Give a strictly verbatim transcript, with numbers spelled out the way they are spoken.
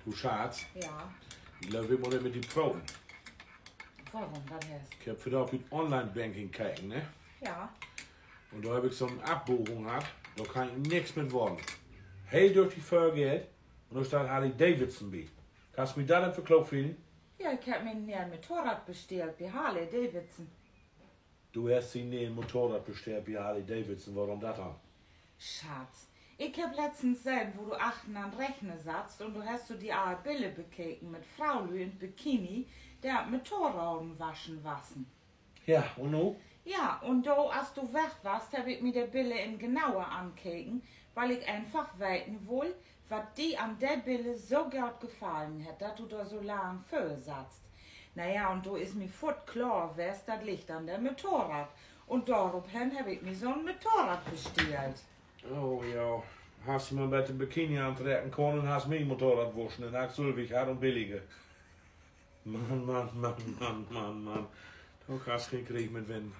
Du Schatz, ja, ik glööv, ik mutt mit di proten. Warum, wat hest? Ik heff vandaag op dat Online-Banking keken, ne? Ja. Un dor heff ik so'n Afbuchung hatt, dor kann ik nix mit worrn. Heel dörtig Vörgeld, un dor steiht Harley Davidson bi. Kannst mi dat denn verkloren? Ja, ik heff mi en ne'en Motorrad bestellt bi Harley Davidson. Du hest di en ne'en Motorrad bestellt bi Harley Davidson, warum dat denn? Schatz, ik heff letztens sehn, wo du achtern an't Rechner sattst un dor hest du di all Biller bekeken mit Froolüüd in Bikini, de an't Motorraden waschen wassen. Ja, un nu? Ja, un do, as du weg wast, heff ik mi de Biller even genauer ankeken, wiel ik eenfach weten wull, wat di an de Biller so goot gefallen hett, dat du dor so lang vör sattst. Na ja, un do is mi foort klaar west, dat liggt an de Motorrad. Un dorophen heff ik mi so'n Motorrad bestellt. Oh ja, hest di man beter Bikini antrecken kunnt un hest mi Motorrad wuschen, denn harr ik sülvig hatt un billiger. Man, man, man, man, man, man. Du kannst keen Krieg mit winnen.